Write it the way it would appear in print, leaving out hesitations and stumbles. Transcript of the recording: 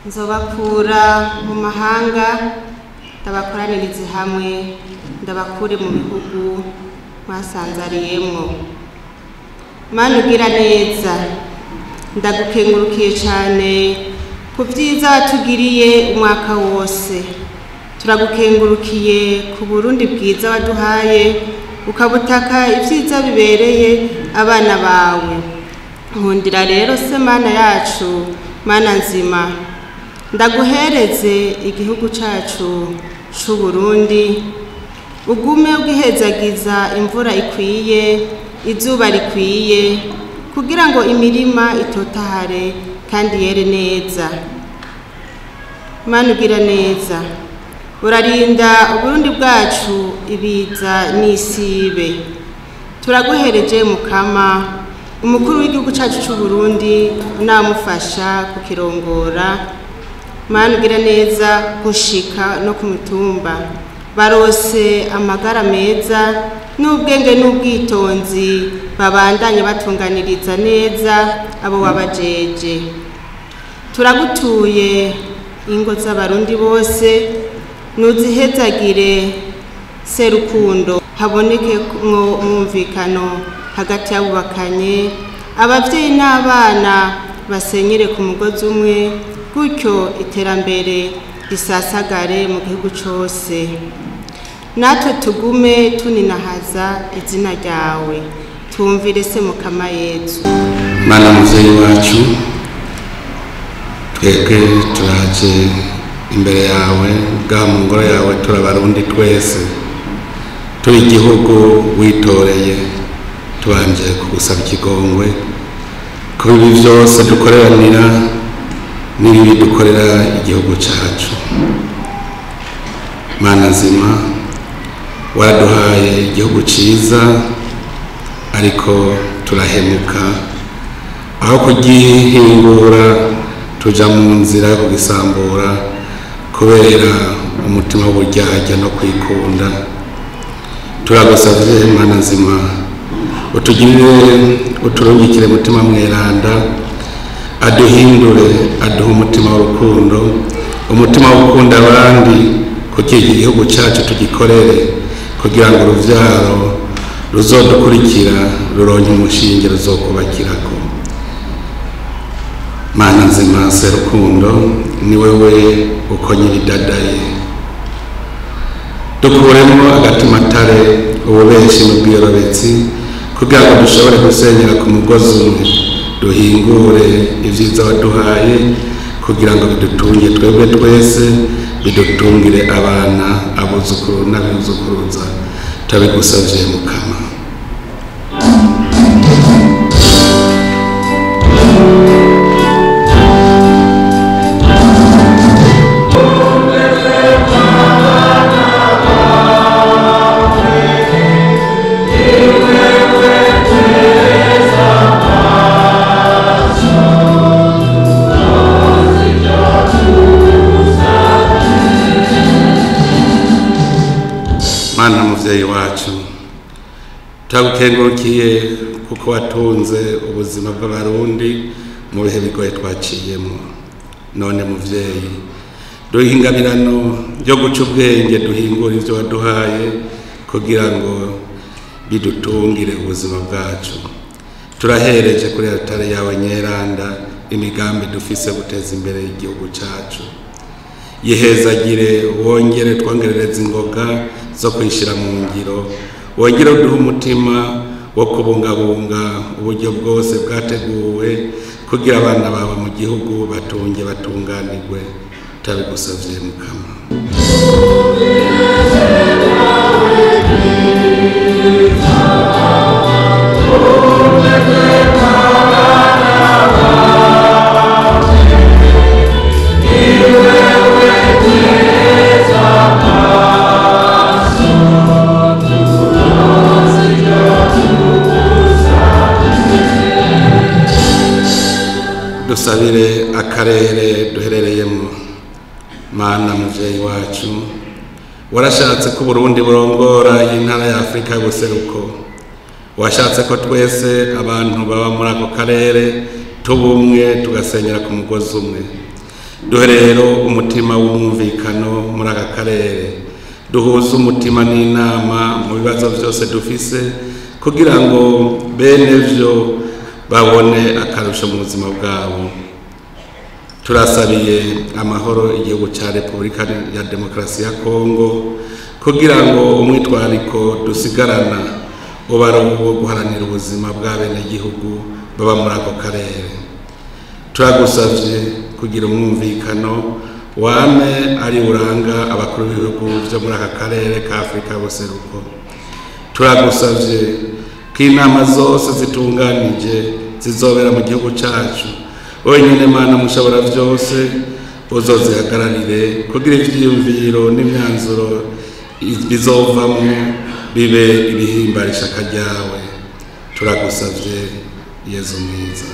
Nzobakura mu mahanga, ndabakoranirize hamwe, ndabakure mu bihugu mwasanzariyemwo. Mana ugira neza, ndagukengurukiye cyane ku byiza watugiriye umwaka wose. Turagukengurukiye ku Burundi bwiza waduhaye, ukabutaka ibyiza bibereye abana bawe. Nkundira rero se Mana yacu, Mana nzima, ndaguhereze igihugu cacu c'u Burundi, ugume ugihezagiza imvura ikwiye, izuba rikwiye, kugira ngo imirima itotahare kandi yere neza. Mana ugira neza, urarinda Uburundi bwacu ibiza n'isibe. Turaguhereje Mukama, umukuru w'igihugu cacu c'u Burundi namufasha kukirongora. Mana ugira neza gushika no ku mitumba, barose amagara meza n'ubwenge n'ubwitonzi, babandanye batunganiriza neza abo wabajeje. Turagutuye ingo z'abarundi bose, nuzihezagire serukundo, haboneke umwumvikano hagati y'abubakanye, abavyeyi n'abana basenyere ku mugozi umwe, gutyo iterambere risasagare mu gihugu cose. Natwe tugume tuninahaza izina ryawe, tumvire se Mukama Yezu. Mana muvyeyi wacu, twebwe turaje imbere yawe, bwa mu ngoro yawe, turabarundi twese, turi igihugu witoreye, tubanje kugusaba ikigongwe ku bibi vyose dukoreranira n'ibibi dukorera igihugu cacu. Mana nzima, waduhaye igihugu ciza, ariko turahemuka, aho kugihingura tuja mu nzira yo kugisambura kubera umutima w'uburyarya no kwikunda. Turagusavye Mana nzima, utugirire, uturungikire mutima mweranda, aduhindure, aduhe umutima w'urukundo, umutima wo gukunda abandi, kugira igihugu cyacu tugikorere, kugira ngo uruvyaro ruzodukurikira ruronke umushinge ruzokubakirako. Mana nzima serukundo, ni wewe uko nyiridadaye, dukuremo agatimatare, ububeshi n'ubwiyorobetsi, kugira ngo dushobore gusenyera ku mugozi umwe, duhingure ibyiza waduhaye, kugira ngo bidutunge twebwe twese, bidutungire abana, abuzukuru n'abizukuruza. Turabigusavye Mukama. Mana muvyeyi wacu, turagukengurukiye kuko watunze ubuzima bw'abarundi mu bihe bigoye twaciyemo. None muvyeyi, duhe ingabirano yo guca ubwenge, duhingure ivyo waduhaye kugira ngo bidutungire ubuzima bwacu. Turahereje kuri altare yawe nyeranda imigambi dufise guteza imbere igihugu cacu. Yihezagire, wongere twongerereze ingoga zo kwishira mu ngiro, wongere uduhe umutima wo kubungabunga uburyo bwose bwateguwe kugira abana bawe mu gihugu batunge batunganirwe. Turabigusavye Mukama. Dusabire akarere duherereyemo. Mana muvyeyi wacu, warashatse ko Burundi burongora intara ya Afrika y'ubuseruko, washatse ko twese abantu baba muri ako karere tubumwe tugasenyera ku mugozi umwe. Duhe rero umutima w'umwumvikano muri aka karere, duhuze umutima n'inama mu bibazo byose dufise, kugira ngo bene vyo babone akarusho mu buzima bwabo. Turasabiye amahoro igihugu cya Repubulika ya Demokarasi ya Kongo, kugira ngo umwitwariko dusigarana uba ari uwo guharanira ubuzima bw'abenegihugu baba muri ako karere. Turagusavye kugira umwumvikano wame ari uranga abakuru b'ibihugu byo muri aka karere ka Afurika y'ubuseruko. Turagusavye ko inama zose zitunganije zizobera mu gihugu cacu, wenyine Mana mushobora byose uzozihagararire, kugira ivyiyumviro n'imyanzuro bizovamwo bibe ibihimbara ishaka ryawe. Turagusavye Yezu mwiza.